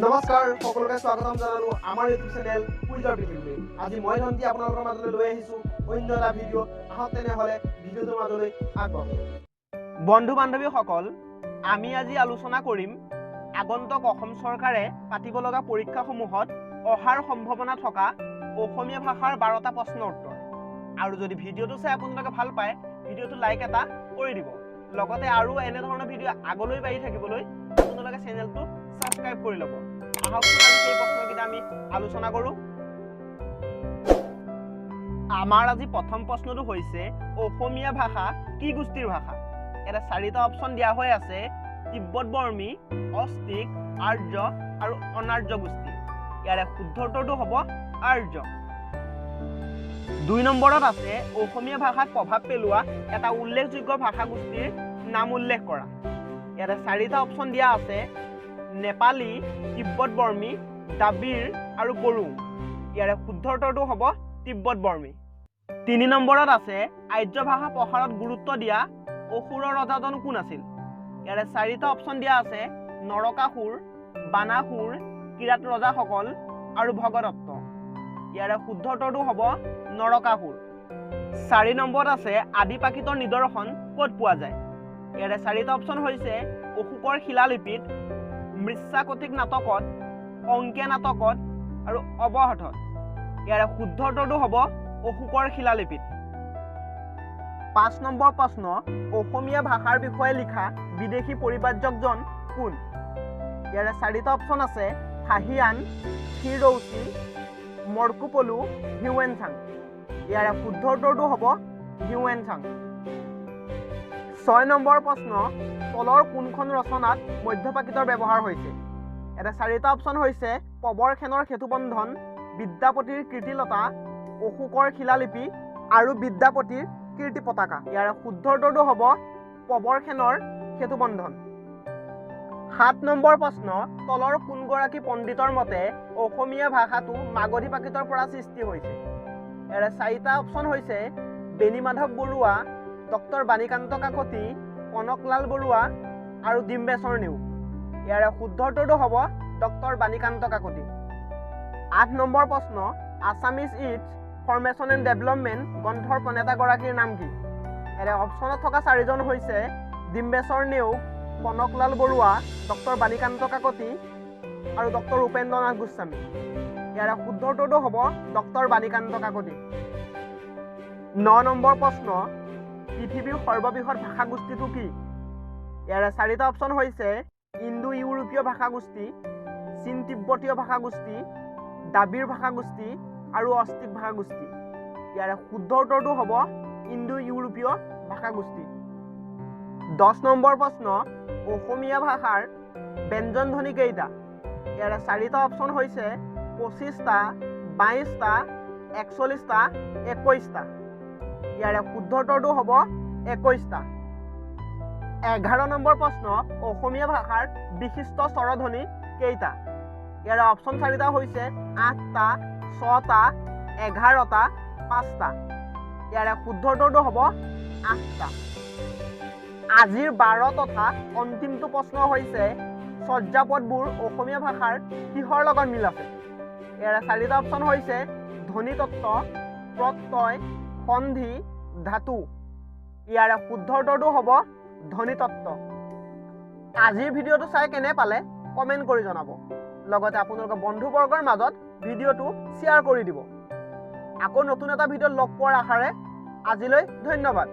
নমস্কাৰ, সকলোকে স্বাগতম জনালো আমাৰ ইউটিউব চেনেল কুইজৰ পৃথিৱীলৈ। আজি মই ধনটি আপোনালোকৰ মাজলৈ লৈ আহিছো অন্য এটা ভিডিঅ'। আহক তেনেহ'লে ভিডিঅ'টোৰ মাজলৈ আগবাঢ়ো। বন্ধু বান্ধৱীসকল, আমি আজি আলোচনা কৰিম আগন্তুক অসম চৰকাৰে পাতিব লগা পৰীক্ষাসমূহত অহাৰ সম্ভাৱনা থকা অসমীয়া ভাষাৰ 12টা প্ৰশ্ন উত্তৰ। আৰু যদি ভিডিঅ'টো চাই আপোনালোকে ভাল পায়, ভিডিঅ'টো লাইক এটা কৰি দিব। লগতে আৰু এনেধৰণৰ ভিডিঅ' আগলৈ বাঢ়ি থাকিবলৈ আপোনালোকে চেনেলটো ছাবস্ক্ৰাইব কৰি ল'ব। আহকচোন আজি সেই প্ৰশ্নকেইটা আমি আলোচনা কৰোঁ। আমাৰ আজি প্ৰথম প্ৰশ্নটো হৈছে, অসমীয়া ভাষা কি গোষ্ঠীৰ ভাষা? ইয়াতে চাৰিটা অপশ্যন দিয়া হৈ আছে, তিব্বত বৰ্মী, অষ্টিক, আৰ্য আৰু অনাৰ্য গোষ্ঠী। ইয়াৰে শুদ্ধ উত্তৰটো হ'ব আৰ্য। 2 নম্বৰত আছে, অসমীয়া ভাষাত প্ৰভাৱ পেলোৱা এটা উল্লেখযোগ্য ভাষা গোষ্ঠীৰ নাম উল্লেখ কৰা। ইয়াতে চাৰিটা অপশ্যন দিয়া আছে, নেপালী, তিব্বত বৰ্মী, দ্ৰাবিড় আৰু বড়ো। ইয়াৰে শুদ্ধ উত্তৰটো হ'ব তিব্বত বৰ্মী। 3 নম্বৰত আছে, আৰ্য ভাষা প্ৰসাৰত গুৰুত্ব দিয়া অসুৰ ৰজাজন কোন আছিল? ইয়াৰে চাৰিটা অপশ্যন দিয়া আছে, নৰকাসুৰ, বানাসুৰ, কিৰাত ৰজাসকল আৰু ভগদত্ত। ইয়াৰে শুদ্ধ উত্তৰটো হ'ব নৰকাসুৰ। 4 নম্বৰত আছে, আদি প্ৰাকৃতৰ নিদৰ্শন ক'ত পোৱা যায়? ইয়াৰে চাৰিটা অপশ্যন হৈছে, অশোকৰ শিলালিপিত, মৃচ্ছাকটিক নাটকত, অংকীয়া নাটকত আৰু অৱহট্ঠত। ইয়াৰে শুদ্ধ উত্তৰটো হ'ব অশোকৰ শিলালিপিত। 5 নম্বৰ প্ৰশ্ন, অসমীয়া ভাষাৰ বিষয়ে লিখা বিদেশী পৰিব্ৰাজকজন কোন? ইয়াৰে চাৰিটা অপশ্যন আছে, ফাহিয়ান, ফিৰৌচি, মৰ্কোপলো, হিউৱেনচাং। ইয়াৰে শুদ্ধ উত্তৰটো হ'ব হিউৱেনচাং। 6 নম্বৰ প্ৰশ্ন, তলৰ কোনখন ৰচনাত মধ্যপ্ৰাকৃতৰ ব্যৱহাৰ হৈছে? ইয়াতে চাৰিটা অপশ্যন হৈছে, প্ৰবৰসেনৰ সেতুবন্ধন, বিদ্যাপতিৰ কীৰ্তিলতা, অশোকৰ শিলালিপি আৰু বিদ্যাপতিৰ কীৰ্তি পতাকা। ইয়াৰে শুদ্ধ উত্তৰটো হ'ব প্ৰবৰসেনৰ সেতুবন্ধন। 7 নম্বৰ প্ৰশ্ন, তলৰ কোনগৰাকী পণ্ডিতৰ মতে অসমীয়া ভাষাটো মাগধী প্ৰাকৃতৰ পৰা সৃষ্টি হৈছে? ইয়াৰে চাৰিটা অপশ্যন হৈছে, বেণীমাধৱ বৰুৱা, ডক্টৰ বাণীকান্ত কাকতি, কনকলাল বৰুৱা আৰু ডিম্বেশ্বৰ নেওগ। ইয়াৰে শুদ্ধ উত্তৰটো হ'ব ডক্টৰ বাণীকান্ত কাকতি। 8 নম্বৰ প্ৰশ্ন, Assamese its formation and development গ্ৰন্থৰ প্ৰণেতাগৰাকীৰ নাম কি? ইয়াৰে অপশ্যনত থকা চাৰিজন হৈছে ডিম্বেশ্বৰ নেওগ, কনকলাল বৰুৱা, ডক্টৰ বাণীকান্ত কাকতি আৰু ডক্টৰ উপেন্দ্ৰনাথ গোস্বামী। ইয়াৰে শুদ্ধ উত্তৰটো হ'ব ডক্টৰ বাণীকান্ত কাকতি। 9 নম্বৰ প্ৰশ্ন, পৃথিৱীৰ সৰ্ববৃহৎ ভাষাগোষ্ঠীটো কি? ইয়াৰে চাৰিটা অপশ্যন হৈছে, ইণ্ডো ইউৰোপীয় ভাষাগোষ্ঠী, চীন তিব্বতীয় ভাষাগোষ্ঠী, দ্ৰাবিড় ভাষাগোষ্ঠী আৰু অষ্টিক ভাষাগোষ্ঠী। ইয়াৰে শুদ্ধ উত্তৰটো হ'ব ইণ্ডো ইউৰোপীয় ভাষাগোষ্ঠী। 10 নম্বৰ প্ৰশ্ন, অসমীয়া ভাষাৰ ব্যঞ্জন ধ্বনি কেইটা? ইয়াৰে চাৰিটা অপশ্যন হৈছে, 25টা, 22টা, 41টা, 21টা। ইয়াৰে শুদ্ধ উত্তৰটো হ'ব 21টা। 11 নম্বৰ প্ৰশ্ন, অসমীয়া ভাষাৰ বিশিষ্ট স্বৰধ্বনি কেইটা? ইয়াৰে অপশ্যন চাৰিটা হৈছে, 8টা, 6টা, 11টা, 5টা। ইয়াৰে শুদ্ধ উত্তৰটো হ'ব 8টা। আজিৰ 12 তথা অন্তিমটো প্ৰশ্ন হৈছে, চৰ্যাপদবোৰ অসমীয়া ভাষাৰ কিহৰ লগত মিল আছে? ইয়াৰে চাৰিটা অপশ্যন হৈছে, ধ্বনিতত্ত্ব, প্ৰত্যয়, সন্ধি, ধাতু। ইয়াৰে শুদ্ধ উত্তৰটো হ'ব ধ্বনিতত্ত্ব। আজিৰ ভিডিঅ'টো চাই কেনে পালে কমেণ্ট কৰি জনাব। লগতে আপোনালোকৰ বন্ধুবৰ্গৰ মাজত ভিডিঅ'টো শ্বেয়াৰ কৰি দিব। আকৌ নতুন এটা ভিডিঅ'ত লগ পোৱাৰ আশাৰে আজিলৈ ধন্যবাদ।